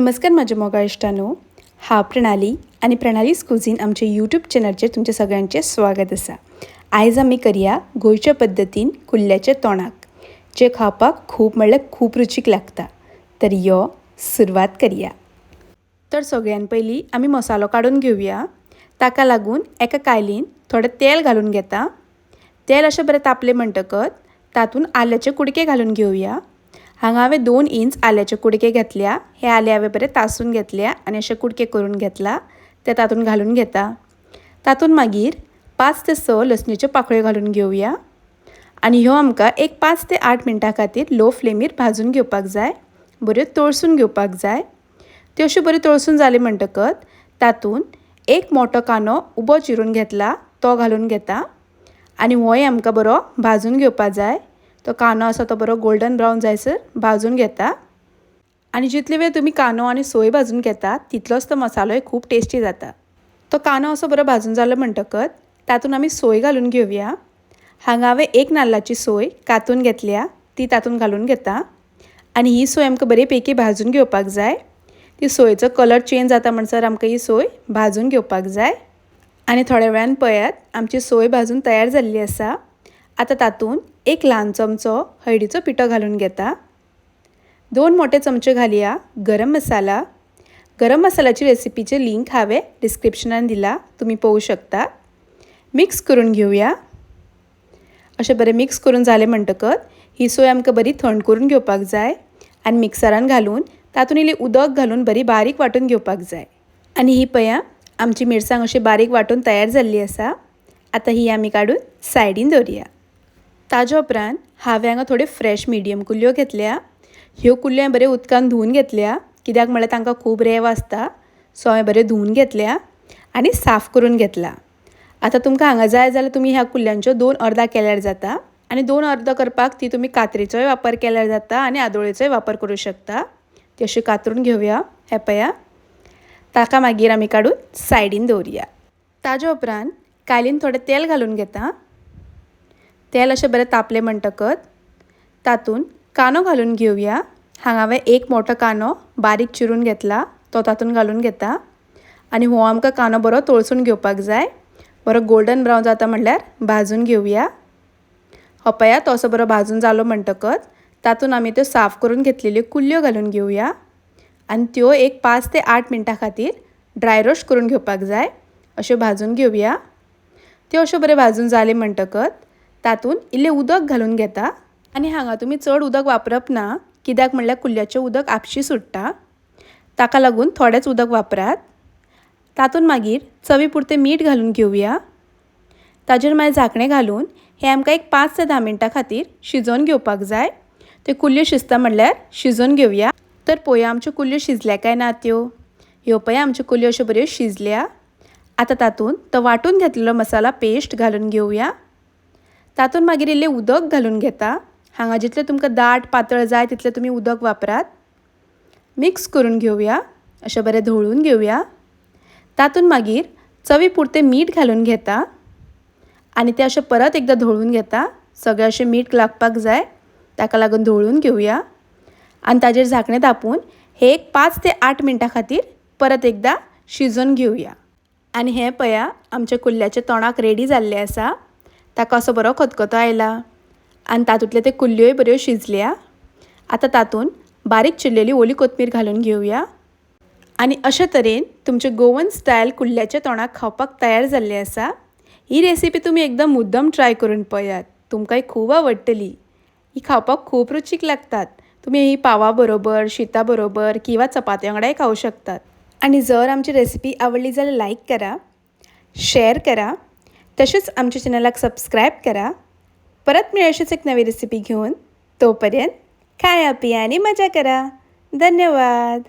नमस्कार म्हज्या मोगाळ इश्टांनो, हांव प्रणाली आनी प्रणाली's कुझीन आमच्या यूट्यूब चॅनलचेर तुमचें सगळ्यांचें स्वागत आसा. आयज आमी करया गोंयच्या पद्दतीन कुल्ल्याचें तोणाक, जें खावपाक खूब म्हणल्यार खूब रुचीक लागता. तर यो सुरवात करया. तर सगळ्यान पयलीं आमी मसालो काडून घेवया. ताका लागून एका कायलीन थोडें तेल घालून घेता. तेल अशें बरें तापलें म्हणटकच तातूंत आल्याचे कुडके घालून घेवया. हांगा हांवें 2 इंच आल्याचे कुडके घेतल्या. हे आले हांवें बरें तासून घेतल्या आनी अशे कुडके करून घेतला, ते तातूंत घालून घेता. तातूंत मागीर 5 ते 6 लसणीच्यो पाकळ्यो घालून घेवया आनी ह्यो आमकां एक 5 ते 8 मिनटां खातीर लो फ्लेमीर भाजून घेवपाक जाय, बऱ्यो तळसून घेवपाक जाय. त्यो अश्यो बऱ्यो तळसून जाल्यो म्हणटकच तातूंत एक मोटो कांदो उबो चिरून घेतला तो घालून घेता आनी होय आमकां बरो भाजून घेवपाक जाय. तो कांदो आसा तो बरो गोल्डन ब्रावन जायसर भाजून घेता आनी जितले वेळ तुमी कांदो आनी सोय भाजून घेता तितलोच तो मसालोय खूब टेस्टी जाता. तो कांदो असो बरो भाजून जालो म्हणटकच तातूंत आमी सोय घालून घेवया. हांगा हांवें 1 नाल्लाची सोय कातून घेतल्या, ती तातूंत घालून घेता आनी ही सोय आमकां बरे पैकी भाजून घेवपाक जाय. ती सोयेचो कलर चेंज जाता म्हणसर आमकां ही सोय भाजून घेवपाक जाय. आनी थोड्या वेळान पळयात आमची सोय भाजून तयार जाल्ली आसा. आतां तातूंत 1 ल्हान चमचो हळदीचो पिठो घालून घेता, 2 मोठे चमचे घालया गरम मसाला. गरम मसाल्याची रेसिपीचे लिंक हांवें डिस्क्रिप्शनान दिला, तुमी पळोवं शकता. मिक्स करून घेवया. अशें बरें मिक्स करून जालें म्हणटकच ही सोय आमकां बरी थंड करून घेवपाक जाय आनी मिक्सरान घालून तातूंत इल्लें उदक घालून बरी बारीक वांटून घेवपाक जाय. आनी ही पळया आमची मिरसांग अशी बारीक वांटून तयार जाल्ली आसा. आतां ही आमी काडून सायडीन दवरया. ताज्या उपरांत हांवें हांगा थोड्यो फ्रेश मिडियम कुल्ल्यो घेतल्या. ह्यो कुल्ल्यो हांवें बऱ्यो उदकान धुवन घेतल्या, कित्याक म्हणल्यार तांकां खूब रेंव आसता. सो हांवें बऱ्यो धुवन घेतल्या आनी साफ करून घेतला. आतां तुमकां हांगा जाय जाल्यार तुमी ह्या कुल्ल्यांच्यो 2 अर्दां केल्यार जाता आनी 2 अर्दां करपाक ती तुमी कातरीचोय वापर केल्यार जाता आनी आदोळेचोय वापर करूं शकता. ती अशी कातरून घेवया. हें पळया, ताका मागीर आमी काडून सायडीन दवरया. ताज्या उपरांत कायलीन थोडें तेल घालून घेता. तेल अशें बरें तापलें म्हणटकच तातूंत कांदो घालून घेवया. हांगा हांवें 1 मोटो कांदो बारीक चिरून घेतला, तो तातूंत घालून घेता आनी हो आमकां कांदो बरो तळसून घेवपाक जाय. बरो गोल्डन ब्रावन जाता म्हणल्यार भाजून घेवया. हो पळया तो असो बरो भाजून जालो म्हणटकच तातूंत आमी त्यो साफ करून घेतलेल्यो कुल्ल्यो घालून घेवया आनी त्यो एक 5 ते 8 मिनटां खातीर ड्राय रोस्ट करून घेवपाक जाय. अश्यो भाजून घेवया. त्यो अश्यो बऱ्यो भाजून जाल्यो म्हणटकच तातूंत इल्लें उदक घालून घेता आनी हांगा तुमी चड उदक वापरप ना, कित्याक म्हणल्यार कुल्ल्याचें उदक आपशी सुट्टा, ताका लागून थोडेंच उदक वापरात. तातूंत मागीर चवी पुरतें मीठ घालून घेवया. ताजेर मागीर झाकणें घालून हें आमकां एक 5 ते 10 मिनटां खातीर शिजोवन घेवपाक जाय. त्यो कुल्ल्यो शिजता म्हणल्यार शिजोवन घेवया. तर पळोवया आमच्यो कुल्ल्यो शिजल्या काय ना त्यो. ह्यो पळया आमच्यो कुल्ल्यो अश्यो बऱ्यो शिजल्या. आतां तातूंत तो वांटून घेतलेलो मसाला पेस्ट घालून घेवया. तातूंत मागीर इल्लें उदक घालून घेता. हांगा जितलें तुमकां दाट पातळ जाय तितलें तुमी उदक वापरात. मिक्स करून घेवया, अशें बरें धवळून घेवया. तातूंत मागीर चवी पुरतें मीठ घालून घेता आनी तें अशें परत एकदां धवळून घेता. सगळें अशें मीठ लागपाक जाय, ताका लागून धवळून घेवया आनी ताजेर झाकणें धांपून हें एक 5 ते 8 मिनटां खातीर परत एकदां शिजोवन घेवया. आनी हें पळया आमच्या कुल्ल्याचें तोणाक रेडी जाल्लें आसा. ताका असो बरो खतखतो आयला आनी तातूंतले ते कुल्ल्योय बऱ्यो शिजल्या. आतां तातूंत बारीक चिरलेली ओली कोथमीर घालून घेवया आनी अशे तरेन तुमचें गोवन स्टायल कुल्ल्याचें तोणाक खावपाक तयार जाल्लें आसा. ही रेसिपी तुमी एकदम मुद्दम ट्राय करून पळयात, तुमकांय खूब आवडटली. ही खावपाक खूब रुचीक लागतात. तुमी ही पावा बरोबर, शिता बरोबर किंवा चपाती वांगडाय खावं शकतात. आनी जर आमची रेसिपी आवडली जाल्यार लायक करा, शेअर करा, तशेंच आमच्या चॅनलाक सबस्क्रायब करा. परत मेळूया अशीच एक नवी रेसिपी घेवन. तोपर्यंत खाया पिया आनी मजा करा. धन्यवाद.